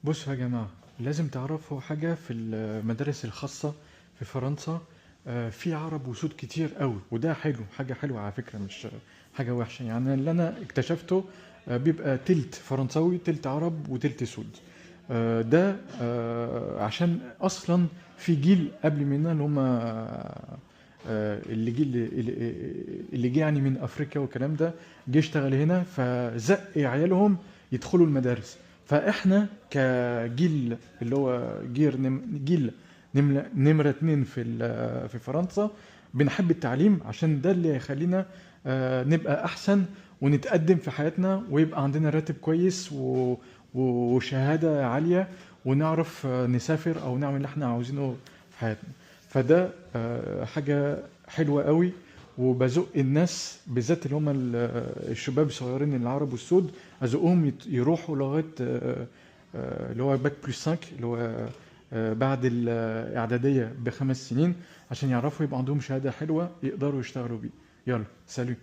بصوا يا جماعة، لازم تعرفوا حاجة في المدارس الخاصة في فرنسا. في عرب وسود كتير قوي، وده حلو، حاجة حلوة على فكرة، مش حاجة وحشة. يعني اللي أنا اكتشفته بيبقى تلت فرنساوي، تلت عرب، وتلت سود. ده عشان أصلا في جيل قبل مننا اللي هم اللي جيل اللي جه يعني من أفريقيا والكلام ده، جه اشتغل هنا، فزق عيالهم يدخلوا المدارس. فاحنا كجيل اللي هو جيل نمرة 2 في فرنسا بنحب التعليم، عشان ده اللي هيخلينا نبقى أحسن ونتقدم في حياتنا، ويبقى عندنا راتب كويس وشهادة عالية، ونعرف نسافر أو نعمل اللي احنا عاوزينه في حياتنا. فده حاجة حلوة قوي، وبزق الناس بالذات اللي هم الشباب الصغيرين العرب والسود، ازقهم يروحوا لغاية اللي هو bac plus 5، اللي هو بعد الاعدادية ب5 سنين، عشان يعرفوا يبقى عندهم شهادة حلوة يقدروا يشتغلوا بيه. يلا salut.